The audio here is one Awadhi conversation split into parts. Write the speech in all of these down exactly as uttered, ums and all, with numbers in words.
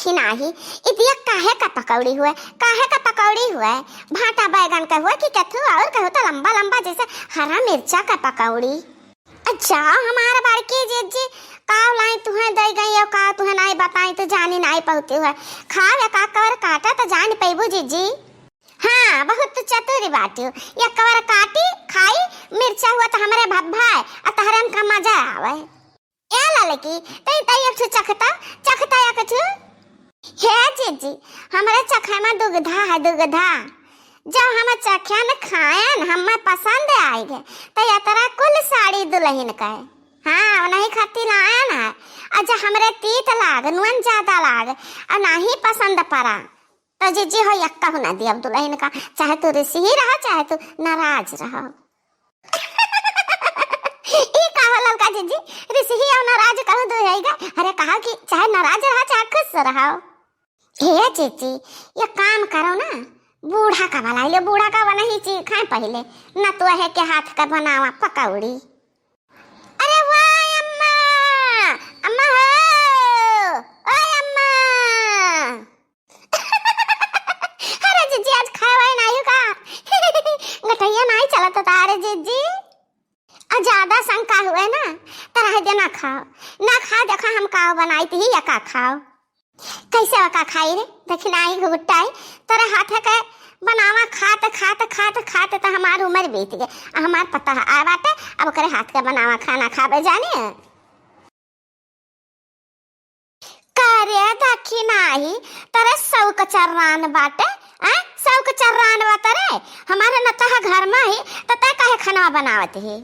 कि नाही, ई दिया काहे का पकौड़ी हुए, काहे का पकौड़ी हुए? भाटा बैगन का हुए कि केथू और कहू तो लंबा लंबा जैसे हरा मिर्चा का पकौड़ी। अच्छा, हमार बड़की जिज्जी, का लाई तुहे दे गई और का तुहे नाई बताई तो जानी नाई पहुती हुए। खावे का कवर काटा तो जान पैबू जिज्जी। हाँ, बहुत चतुरी बाटियो। ये कवर काटी, खाई, मिर्चा हुआ तो हमरे भब्भाए, आ तहरन का मजा आवे। ए ललकी, तई, तई एक ठो चखता, चखता एक ठो। हे जीजी, हमरे चखे में दुगधा है, दुगधा। जब हम चखन खायन, हमें पसंद आइगे, तो यतरा कुल साड़ी दुलहिन के। हाँ, उन्हीं खातिर लायन है। और जब हमरे तीत लाग, नुन ज्यादा लाग, और नहीं पसंद पड़ा, तो जीजी हो यक्का हो ना दियब दुलहिन का, चाहे तू रिसही रहा, चाहे तू नाराज रहा। ई का हो ललका जीजी, रिसही और नाराज कहू दो है गा? अरे कहा कि चाहे नाराज रहा, चाहे खुश रहा। हे जीजी, ये काम करो ना, बूढ़ा का बलाई लो, बूढ़ा का बना ही चीज खाए पहले, न तो है के हाथ का बनावा पकौड़ी। अरे वाह अम्मा, अम्मा हो, ओए अम्मा। अरे जीजी, आज खाए वाए नाई हो का? गटैया नाई चलत था, अरे जीजी। आ ज्यादा शंका हुए ना, त रह दे, ना खाओ, ना खाओ, देखो हम का बनाई थी या का खाओ। कैसे वका खाई रे, देखी नाई घुट्टाई, तोरे हाथ के बनावा खात, खात, खात, खात त हमार उम्र बीत गए। आ हमार पता है, आ बाटे, अब ओकरे हाथ के बनावा खाना खाबे जाने। करे देखी नाही, तोरे सौक चर्रान बाटे, आ? सौक चर्रान बा तोरे, हमारे न तह घर में ही, त तै काहे खाना बनावत ही?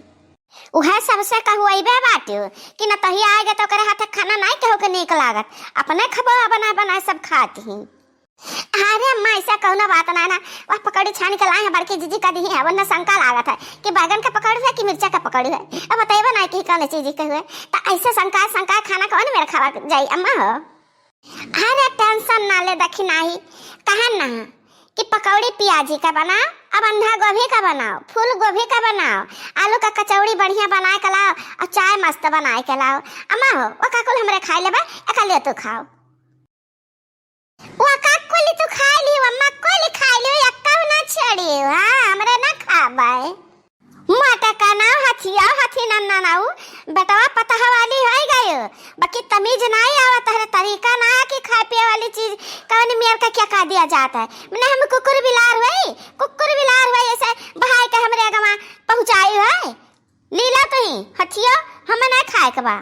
उहे सबसे कहुआइबे बाटियो कि न तही आए गए तो ओकरे हाथे खाना नाई केहू के नीक लागत, अपने खबो बनाए बनाए सब खात ही। अरे अम्मा, ऐसा कौनो बात ना ना, वह पकौड़ी छान के लाए हैं बड़की जीजी का दी है, वरना शंका लागत है कि बैगन का पकौड़ी है कि मिर्चा का पकौड़ी है। अब बताइबे ना कि कौन चीज के हुए, तो ऐसे शंका शंका खाना कौन मेरे खावा जाई अम्मा हो? अरे टेंशन ना ले, देखी नाही, कहा ना कि पकौड़ी प्याजी का बनाओ, अब बंधा गोभी का बनाओ, फूल गोभी का बनाओ, आलू का कचौड़ी बढ़िया बनाए के लाओ, और चाय मस्त बनाए के लाओ। अम्मा हो, वो का कुल हमरे खाए लेबे, एक ले तू खाओ। वो का कुल तू खाए ली, अम्मा कुल खाए ली, एक्का ना छोड़ी, हाँ, हमरे ना खाबे। मोटा का नाव हथिया, हथी नन्ना नाऊ, बेटवा पतह वाली होई गयो, बाकी तमीज नाई आवत है, तरीका ना कि खाए पिए वाली चीज कौन मेर का क्या कह दिया जाता है। मने हम कुकुर बिलार हुई, कुकुर बिलार हुई, ऐसे बहाई के हमरे अगवा पहुँचाई है। लीला तो ही हथिया, हमें ना खाए के बा।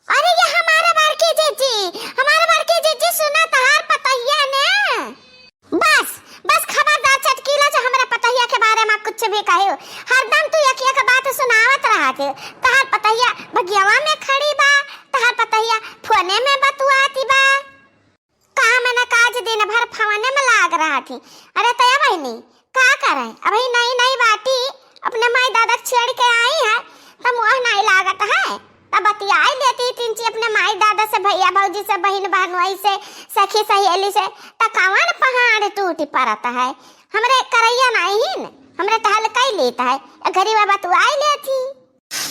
अरे ये हमारा बड़की जीजी, हमारा बड़की जीजी, सुना तहार पतहिया ने। बस, बस खबरदार चटकीला जो हमरा पतहिया के बारे में कुछ भी कहे। हरदम तू एक एक बात सुनावत रहत है। तहार पतहिया बगियावा में खड़ी बा, तहार पतहिया फोने में बतुआती बा। काम न काज दिन भर फोने में लाग रहत ही। अरे तया बहिनी, का करे? अबही नई नई बाटी अपने माई दादा के छेड़ के आई है, त मोह नाई लागत है। त बतियाई लेती तीन ची अपने माई दादा से, भैया भौजी से, बहिन बहनोई से, सखी सहेली से, त कवन पहाड़ टूट परत है? हमरे करैया नाई हिन, हमरे टहल कई लेत है, ए घरी बाबा तू आई लेती।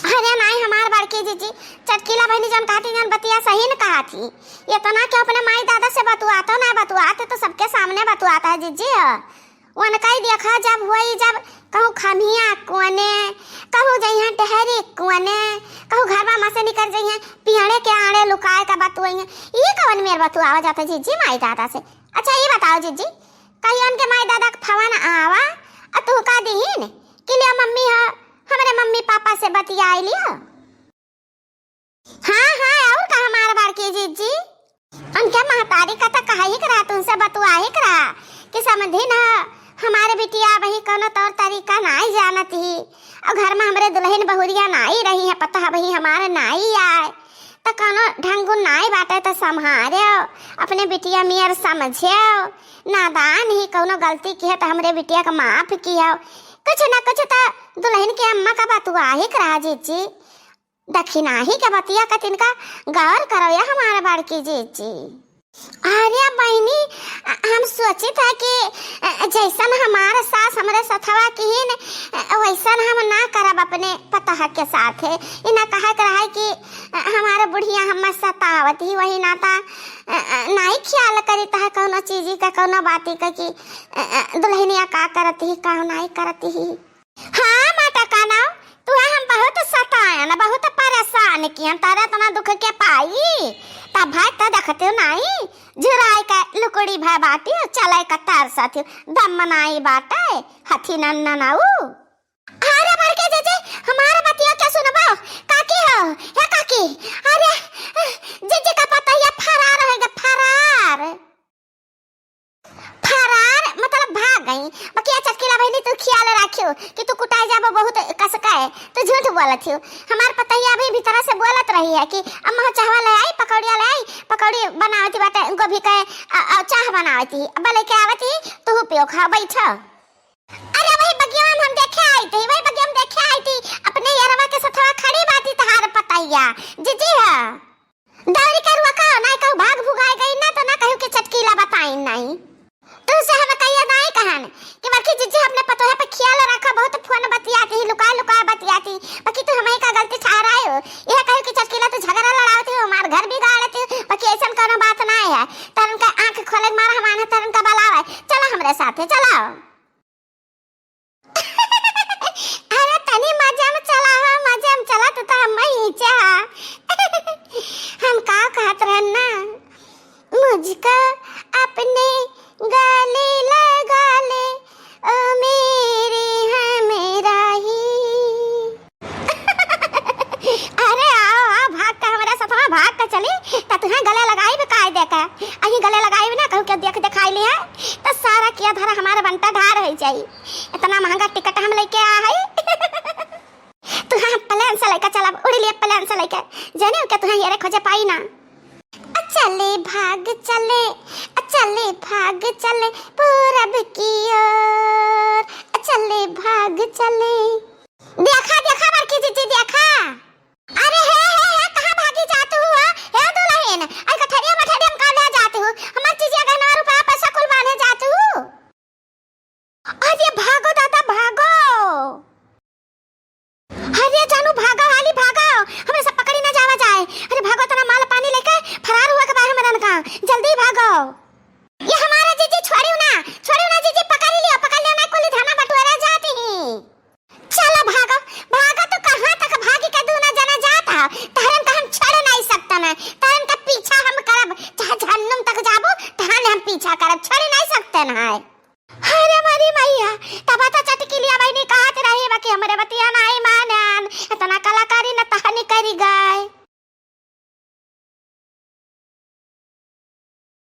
अरे नाई, हमार बड़की जीजी, चटकीला बहिनी जौन कहती, जौन बतिया सही न कहती। इतना के अपने माई दादा से बतुआतो ना बतुआत, तो सबके सामने बतुआता है जीजी हो। उनका ही देखा जब होई, जब कहूँ खमिया कोने, कहूँ जइहें टहरी कोने, कहूँ घरवा में से निकल जइहें, पियड़े के आड़े लुकाए का बतुआइहें। ये कवन मेर बतुआवा जाता जीजी माई दादा से? अच्छा ये बताओ जीजी, कहियो उनके माई दादा के फोन आवा, आ तू का दीहिन कि लियो मम्मी हो, हमरे मम्मी पापा से बतियाई लियो। हाँ, हाँ, और का हमार बड़की जीजी? उनके महतारी का तो कहा ही करा, तुमसे बतुआ ही करा कि समझी ना, हमारे बिटिया अबही कोनो तौर तरीका नाई जानत ही, और घर में हमरे दुल्हन बहुरिया नाई रही है, पता है वही हमारे नाई आए, तो कोनो ढंगु नाई बाटे तो संभारे, अपने बिटिया मियर समझे, नादान ही कोनो गलती की है तो हमरे बिटिया का माफ की है, कुछ ना कुछ तो दुल्हन के अम्मा का बतुआ ही करा जीजी। दखिनाही के बतिया का तिनका गौर करो या हमारे बड़की जीजी। अरे बहिनी, अ, हम सोचित है कि, अ, जैसन हमार सास हमरे सथवा किहिन, अ, वैसन हम ना करब अपने पतोह के साथे। ई ना कहे के रहे कि, अ, हमार बुढ़िया हम्मे सतावत ही, वही नाता, अ, अ, नाई ख्याल करित है कौनो चीजी का, कौनो बाती का कि, अ, अ, दुल्हनिया का करत ही, का नाई करत ही। हाँ, मटका नाव, तुहे हम बहुत सतायन, बहुत परेशान कियन, तोरे इतना दुख के पाई, तब भाई त देखते नाई, झुराई के लुकड़ी भय बाटी, चले के तरसत ही, दम नाई बाटे, हथी नन्ना नाऊ। अरे बड़के जीजी, हमार बतिया के सुनबो? काकी हो, हे काकी, अरे, जीजी का पतोहिया फरार हो गए, फरार। फरार मतलब भाग गई। बकिया चटकीला बहिनी, तू ख्याल राखियो कि तू कुटाए जाबो बहुत कसकाए, तू झूठ बोलत हियो। हमार पतोहिया अभी भीतरा से बोलत रही है कि अम्मा हो चाहवा ले आई, पकौड़िया ले आई, पकौड़ी बनावती बाटे, गोभी के, अ, अ, चाह बनावती, अब लेके आवती, तू पियो, खा, बैठो। अरे वही बगिया में हम देखे आई थी, वही बगिया में देखे आई थी, अपने यरवा के सथवा खड़ी बाटी तहार पतोहिया, जीजी है। दौरी के रुआ का, नाई कहू भाग भुगाए गई ना, तो ना कहू के चटकीला बताई नाई। तुझसे हम कहिए नाई कहन कि बड़की जीजी अपने पतोहे पे ख्याल रखा, बहुत फोन बतियाती ही, लुकाए लुकाए बतियाती, बाकी तू हमही का गलती ठहराए हो। यह कहू कि चटकीला तू झगड़ा लड़ावती हो, हमार घर बिगाड़ती हो, बाकी ऐसन कोनो बात नाई है। तरन का आँख खोले के मारा हमारे तरन का बलावे, चला हमरे साथे, चला। अरे तनी मजा में चला हो, मजा में चला, तू तो हम ही चा। हम का कहत रहन ना, मुझको अपने गले लगा ले, ओ मेरे हमराही। अरे आओ, आओ, भाग के हमरा सथवा भाग के चली, त तुहें गले लगाई भी काय देके। अही गले लगाई भी ना, कहू के देख देखाई ले है, त सारा किया धरा हमारा बंटा ढार हो जाई। इतना महंगा टिकट हम लेके आ है। तुहें हम प्लेन से लेके चलब, उड़ी लिए प्लेन से लेके, जाने के तुहें हेरे खोजे पाई ना। अ चले भाग चले, अ चले भाग चले पूरब की ओर, अ चले भाग चले। देखा, देखा बड़की जीजी, देखा। अरे हे, हे, हे, कहाँ भागी जात हू हो? हे दुलहिन, अरे गठरिया मठरिया में का ले जात हू? हमार चीजिया गहना रुपया पैसा कुल बांधे जात हू। अरे भागो दादा, भागो। अरे जानू भागो, हाली भागो, हमरे सब पकड़ी ना जावा जाए। अरे भागो, तना माल पानी लेके फरार हुआ के बाहर मदन का, जल्दी भागो। ये हमारा जीजी छोड़ियो ना, छोड़ियो ना जीजी, पकड़ लियो, पकड़ लियो ना, कुली धना बटुआ रह जाती ही। चलो भागो, भागो, तू कहाँ तक भागी के दूना जना जात हो? तहरन का हम छोड़ नहीं सकता ना, तहरन का पीछा हम करब, चाहे जहन्नुम तक जाबो, तहन हम पीछा करब, छोड़ नहीं सकते ना है। अरे हमारी मैया, तब तो चटकीलिया बहिनी कहत रही बा कि हमरे बतिया नाई